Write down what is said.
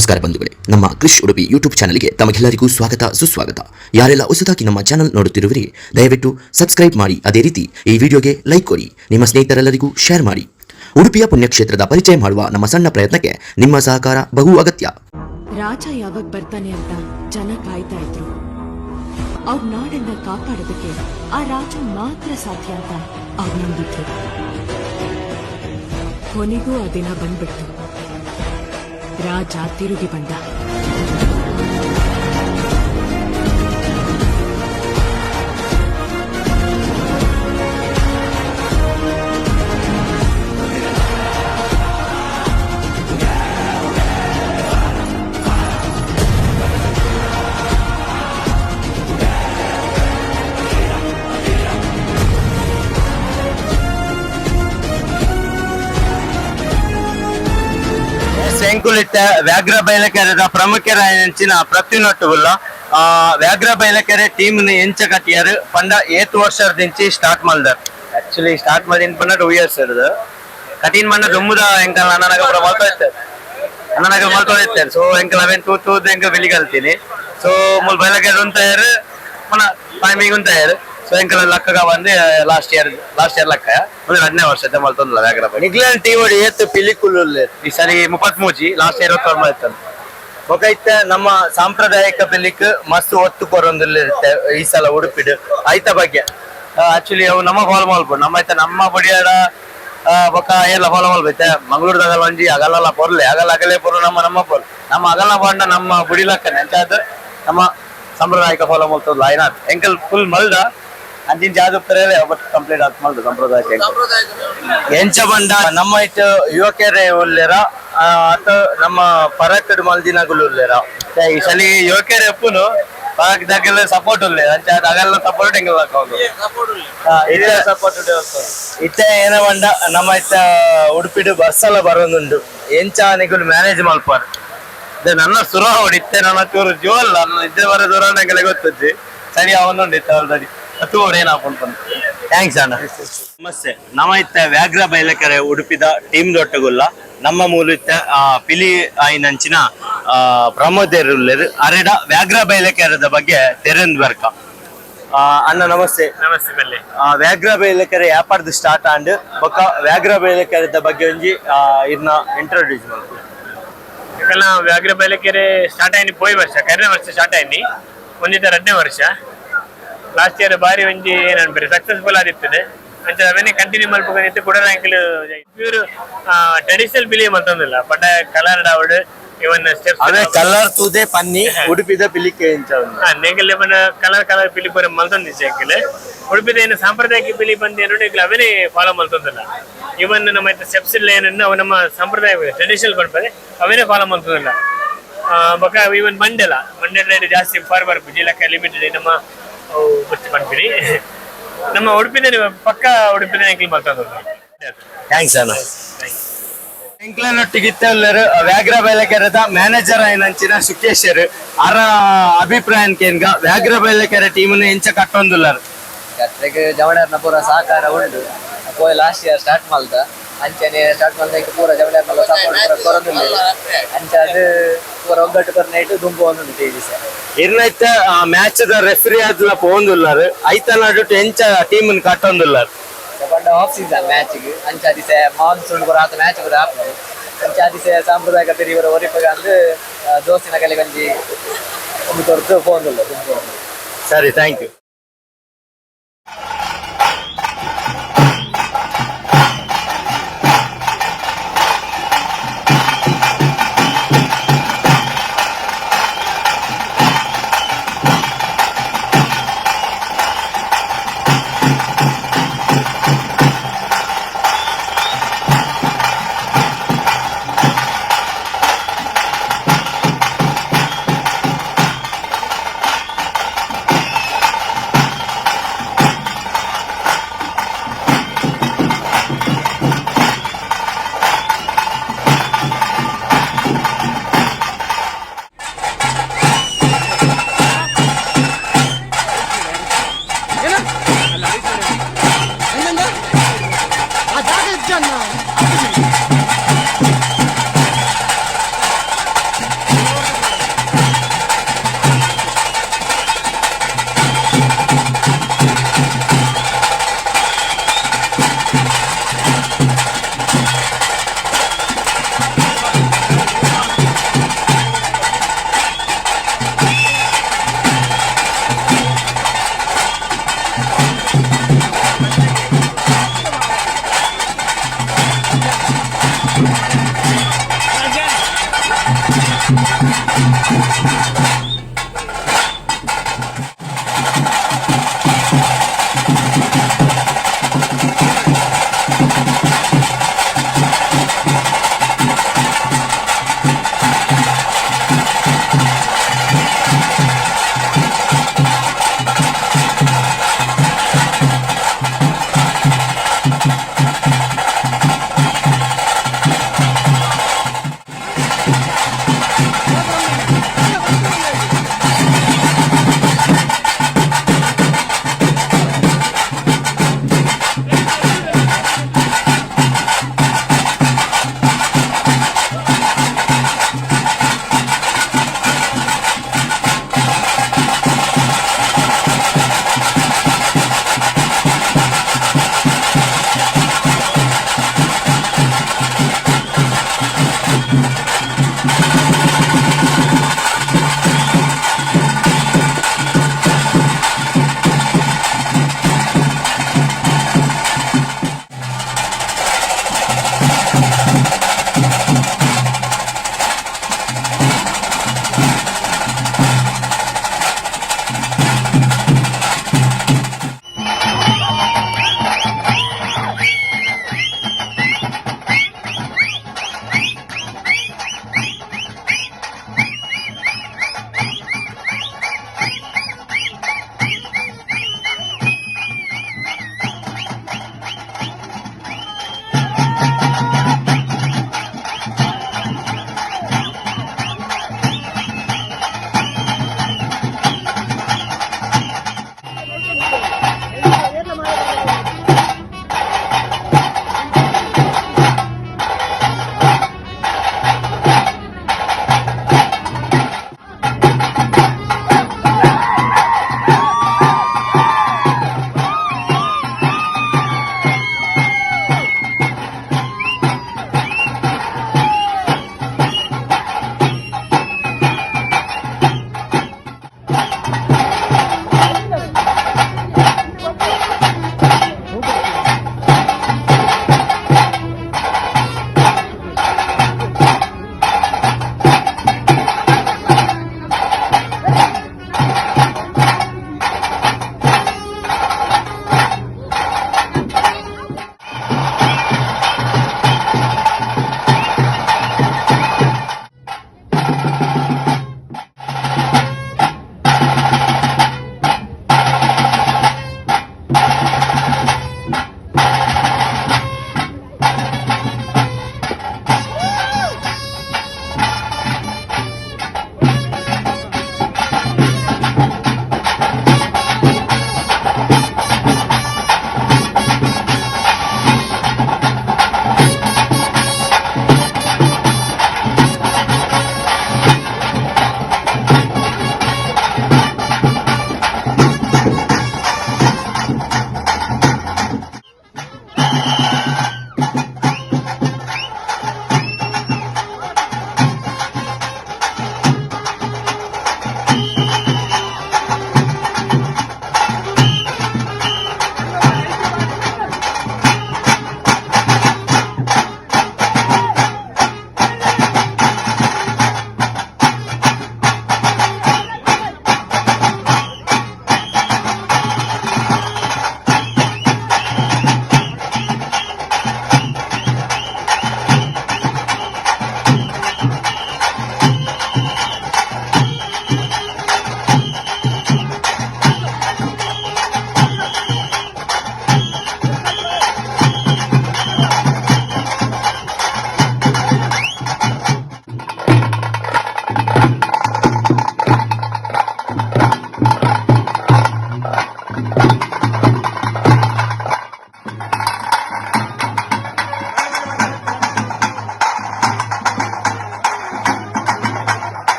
ನಮಸ್ಕಾರ ಬಂಧುಗಳೇ, ನಮ್ಮ ಕ್ರಿಶ್ ಉಡುಪಿ ಯೂಟ್ಯೂಬ್ ಚಾನಲ್ಗೆ ತಮಗೆಲ್ಲರಿಗೂ ಸ್ವಾಗತ ಸುಸ್ವಾಗತ. ಯಾರೆಲ್ಲ ಹೊಸದಾಗಿ ನಮ್ಮ ಚಾನಲ್ ನೋಡುತ್ತಿರುವಿರಿ, ದಯವಿಟ್ಟು ಸಬ್ಸ್ಕ್ರೈಬ್ ಮಾಡಿ. ಅದೇ ರೀತಿ ಈ ವಿಡಿಯೋಗೆ ಲೈಕ್ ಕೊಡಿ, ನಿಮ್ಮ ಸ್ನೇಹಿತರೆಲ್ಲರಿಗೂ ಶೇರ್ ಮಾಡಿ. ಉಡುಪಿಯ ಪುಣ್ಯಕ್ಷೇತ್ರದ ಪರಿಚಯ ಮಾಡುವ ನಮ್ಮ ಸಣ್ಣ ಪ್ರಯತ್ನಕ್ಕೆ ನಿಮ್ಮ ಸಹಕಾರ ಬಹು ಅಗತ್ಯ. ರಾಜ ಯಾವಾಗ ಬರ್ತಾನೆ ಅಂತ ಜನ ಕಾಯ್ತಾ ಇದ್ರು. ಅವ್ರ ನಾಡನ್ನ ಕಾಪಾಡೋದಕ್ಕೆ ಆ ರಾಜ ಮಾತ್ರ ಸಾಧ್ಯ ಅಂತ ಅವ್ರು ನಂಬಿದ್ರು. ಕೊನೆಗೂ ಆ ದಿನ ಬಂದ್ಬಿಡ್ತು. ರಾಜ ತಿರುಗಿ ಬಂದ. ಶಂಕುಲಿಟ್ಟ ವ್ಯಾಘ್ರ ಬೈಲಕೆರೆದ ಪ್ರಮುಖರಾಯಂಚಿನ ಪ್ರತಿನೊಟ್ಟುಗುಲ್ಲ ವ್ಯಾಘ್ರ ಬೈಲಕೆರೆ ಟೀಮ್ ಎಂಚ ಕಟ್ಟಿಯಾರು ಪಂಡ ಏತ್ ವರ್ಷದಿಂಚಿ ಸ್ಟಾರ್ಟ್ ಮಲ್ದರ್. ಆಕ್ಚುಲಿ ಸ್ಟಾರ್ಟ್ ಮಾಡಿನ ಪಂಡ 2 ಇಯರ್ಸ್ ಇರುದು. ಕಟೀನ್ ಮಣ್ಣ ದುಮ್ಮುದ ಎಂಕಲ್ ಅಣ್ಣನಾಗ ಪೂರ ಮಲ್ತೊ ಇತ್ತೆರ್, ಅಣ್ಣನಾಗ ಮಲ್ತೊ ಇತ್ತೆರ್. ಸೊ ಎಂಕಲ್ ಅವೆನ್ ತೂ ತೂದ್ ಎಂಕ ಬೆಲಿ ಕಲ್ತೀನಿ. ಸೊ ಮುಲ್ ಬೈಲಕೆರೆ ಉಂತಾಯರ್, ಪುನ ಟೈಮಿಂಗ್ ಉಂತಾಯರ್. ಸೊ ಎಂಕಲ್ ಲಕ್ಕಗ ಬಂದು last year, last year ಲಕ್ಕ ಒಂದು 15 ವರ್ಷ ಮಲ್ತೊಂದಿಲ್ಲ ವ್ಯಾಘ್ರ ಬೈಲ. ನಿಗ್ಲನ್ ಟೀಮ್ ಏತ್ ಪಿಲಿಕುಲು? ಈ ಸರಿ 33, ಲಾಸ್ಟ್ ಇಯರ್ ಇತ್ತು. ಬೊಕ ಇತ್ತೆ ನಮ್ಮ ಸಾಂಪ್ರದಾಯಿಕ ಪಿಲಿಕ್ ಮಸ್ತ್ ಒತ್ತು ಕೊರೊಂದುಲ್ಲೆರ್ ಈ ಸಲ ಉಡುಪಿಡ್, ಐತ ಬಗ್ಗೆ? ಆಕ್ಚುಲಿ ಅವು ನಮ್ಮ ಫಾಲೋ ಮಲ್ಪು ನಮ್ಮ ಐತೆ ನಮ್ಮ ಬಡಿಯಾಡ ಬೊಕ ಎಲ್ಲ ಫಾಲೋ ಮಲ್ಪೈತೆ. ಮಂಗಳೂರದಾಗ ಒಂಜಿ ಅಗಲಲ್ಲ ಪೊರ್ಲೆ ಅಗಲ ಅಗಲೇ ಪೊರ್ಲು. ನಮ್ಮ ನಮ್ಮ ಪೊರ್ಲು ನಮ್ಮ ಅಗಲ ಬಾಂಡ ನಮ್ಮ ಬುಡಿಲಕ್ಕನೆ ಅಂಚಾದ್ ನಮ್ಮ ಸಾಂಪ್ರದಾಯಿಕ ಫಾಲೋ ಮಲ್ತದ ಆಯ್ನಾತ್. ಎಂಕಲ್ ಫುಲ್ ಮಲ್ದ ಅಂಚಿನ ಜಾಗ ಬಟ್ ಕಂಪ್ಲೀಟ್ ಆತ್ ಮಲ್ದ ಸಾಂಪ್ರದಾಯಿಕ ಎಂಕಲ್. ಎಂಚ ಬಂಡ ನಮ್ಮ ಇಟ್ಟು ಯುವಕರೇ ಉಲ್ಲೆರ ಅತ ನಮ್ಮ ಪರಕಡ್ ಮಲ್ದಿನಗುಲು ಉಲ್ಲೆರ? ಈ ಸಲಿ ಯುವಕರೇ ಅಪ್ಪುನು ಪರಕ್ದಾಗೆಲ್ಲ ಸಪೋರ್ಟ್ ಉಲ್ಲೆ. ಅಂಚಾದ್ ಅಗಲ್ಲ ಸಪೋರ್ಟ್ ಎಂಕಲ್ ಹಾಕೋದು. ಇತ್ತೆ ಸಪೋರ್ಟ್ ಇತ್ತೆ ಏನ ಬಂಡ ನಮ್ಮ ಇತ್ತ ಉಡುಪಿಡು ಬಸ್ ಎಲ್ಲ ಬರೋದುಂಡು, ಎಂಚ ನಿಗುಲು ಮ್ಯಾನೇಜ್ ಮಲ್ಪಾರ್? ಅದೇ ನನ್ನ ಸುರ ಹೊಡಿತ್ತೆ, ನನ್ನ ಚೂರು ಜೋಲ್ಲ ನನ್ನ ನಿದ್ದೆ ಬರೋ ದೂರ ನಂಗೆಲ್ಲ ಗೊತ್ತಜ್ಜಿ. ಸರಿ ಅವನುಂಡಿತ್ತು ಆಲ್ರೆಡಿ ತೂರು ಏನಾಪುಂಡು. Thanks ಅಣ್ಣ. ನಮಸ್ತೆ. ನಮ್ಮ ಇತ್ತ ವ್ಯಾಘ್ರ ಬೈಲಕೆರೆ ಉಡುಪಿದ ಟೀಮ್ ದೊಟ್ಟಗುಲ್ಲ. ನಮ್ಮ ಮೂಲ ಇತ್ತ ಪಿಲಿ ಆಯಿನಂಚಿನ ಪ್ರಮೋದೇರ್ ಉಲ್ಲೆರ್. ಅರೆಡ ವ್ಯಾಘ್ರ ಬೈಲಕೆರೆದ ಬಗ್ಗೆ ತೆರೆಂದ್ ಬರ್ಕ. ಅಣ್ಣ, ನಮಸ್ತೆ. ನಮಸ್ತೆ ಬಲ್ಲೆ. ವ್ಯಾಘ್ರ ಬೈಲಕೆರೆ ಯಾಪಾರ್ದು ಸ್ಟಾರ್ಟ್ ಆಂಡ್, ಬೊಕ್ಕ ವ್ಯಾಘ್ರ ಬೈಲಕೆರೆದ ಬಗ್ಗೆ ಒಂಜಿ ಇರ್ನ ಇಂಟ್ರೊಡ್ಯೂಸ್ ಮಲ್ಪು. ಯಾಕಲ್ಲ ವ್ಯಾಘ್ರ ಬೈಲಕೆರೆ ಸ್ಟಾರ್ಟ್ ಆಯ್ನಿ ಪೋಯಿ ವರ್ಷ, ಕರಿನ ವರ್ಷ ಸ್ಟಾರ್ಟ್ ಆಯ್ನಿ. ಒಂದಿತ ರಡ್ಡನೇ ವರ್ಷ. ಲಾಸ್ಟ್ ಇಯರ್ ಬಾರಿ ಒಂಜಿ ಏನನ್ಪೇರು ಸಕ್ಸಸ್ಫುಲ್ ಆದಿತ್ತದೆ. ಅಂಚ ಅವೇನೆ ಕಂಟಿನ್ಯೂ ಮಲ್ಪುಗನಿತ್ತು ಕೂಡ. ಎಂಕಲ್ ಪ್ಯೂರ್ ಟ್ರೆಡಿಷನಲ್ ಬಿಲಿ ಮಲ್ತೊಂದಿಲ್ಲ ಪಂಡ ಕಲರ್ ಡಾವಡ್ ಇವನ್ ಸ್ಟೆಪ್ಸ್. ಅವೇ ಕಲರ್ ತೂದೆ ಪನ್ನಿ, ಉಡುಪಿದ ಪಿಲಿಕೆ ಎಂಚ ಉಂಡು? ನೆಗಲ್ ಇವನ್ ಕಲರ್ ಕಲರ್ ಪಿಲಿ ಪೂರ ಮಲ್ತೊಂದಿಜ್ಜಿ. ಎಂಕಲ್ ಉಡುಪಿದ ಏನು ಸಾಂಪ್ರದಾಯಿಕ ಪಿಲಿ ಬಂದು ಏನು ಎಂಕಲ್ ಅವೇನೆ ಫಾಲೋ ಮಲ್ತೊಂದಿಲ್ಲ. ಇವನ್ ನಮ್ಮ ಸ್ಟೆಪ್ಸ್ ಇಲ್ಲ ಏನನ್ನು ಅವು ನಮ್ಮ ಸಂಪ್ರದಾಯ ಟ್ರೆಡಿಷನಲ್ ಪನ್ಪದೆ, ಅವೇನೆ ಫಾಲೋ ಮಲ್ತೊಂದಿಲ್ಲ. ಬೊಕ ಇವನ್ ಮಂಡೆಲ ಮಂಡೆಲ ಜಾಸ್ತಿ ಫಾರ್ ಬರ್ಪು ಜಿಲಕ ಲಿಮಿಟೆಡ್ ನಮ್ಮ ಅವು ಗೊತ್ತು ಪನ್ಪಿನಿ. ನಮ್ಮ ಉಡುಪಿದ ಪಕ್ಕ ಉಡುಪಿದ ಎಂಕಲ್ ಮಲ್ತೊಂದಿಲ್ಲ. Thanks ಅಣ್ಣ. ಎಂಕ್ಲೆನೊಟ್ಟಿಗೆ ಇತ್ತೆಲ್ಲರು ವ್ಯಾಘ್ರ ಬೈಲಕೆರೆದ ಮ್ಯಾನೇಜರ್ ಆಯಿನಂಚಿನ ಸುಖೇಶರ್. ಅರ ಅಭಿಪ್ರಾಯ ಕೇನ್ಗ, ವ್ಯಾಘ್ರ ಬೈಲಕೆರೆ ಟೀಮ್ ಎಂಚ ಕಟ್ಟೊಂದುಲ್ಲರ್? ಕಟ್ರೆಗ್ ಜವಣರ್ನ ಪೂರ ಸಹಕಾರ ಉಂಡು. ಪೋಯ್ last year start ಮಲ್ತ, ಅಂಚನೆ ಸ್ಟಾರ್ಟ್ ಮಲ್ತ ಪೂರ ಜವಣರ್ನೆಲ್ಲ ಸಪೋರ್ಟ್ ಪೂರ ಕೊರೊಂದುಲ್ಲೆರ್. ಅಂಚಾದ್ ಪೂರ ಒಗ್ಗಟ್ಟು ಕೊರ್ನೈಟ್ ದುಂಬು ಒಂದುಂಡು ತೇಜಿಸ. ಇರ್ನೈತ ಮ್ಯಾಚ್ ದ ರೆಫರಿ ಆದ್ಲ ಪೋವೊಂದುಲ್ಲರ್, ಐತ ನಡುಟು ಎಂಚ ಟೀಮ್ ಕಟ್ಟೊಂದುಲ್ಲರ್? ಪಂಡ ಆಫ್ ಸೀಸನ್ ಮ್ಯಾಚ್ಗೆ, ಅಂಚಾದಿಸೆ ಮಾನ್ಸೂನ್ ಪೂರ ಆತ ಮ್ಯಾಚ್ ಪೂರ ಆಪುಂಡು. ಅಂಚಾದಿಸೆ ಸಾಂಪ್ರದಾಯಿಕ ಪಿರಿ ಪೂರ ಒರಿಪಗ ಅಂದ್ ದೋಸ್ತಿನ ಕಲೆ ಒಂಜಿ ಒಂದು ಕೊರ್ದು ಪೋವೊಂದುಲ್ಲ ದುಂಬು. ಸರಿ, thank you.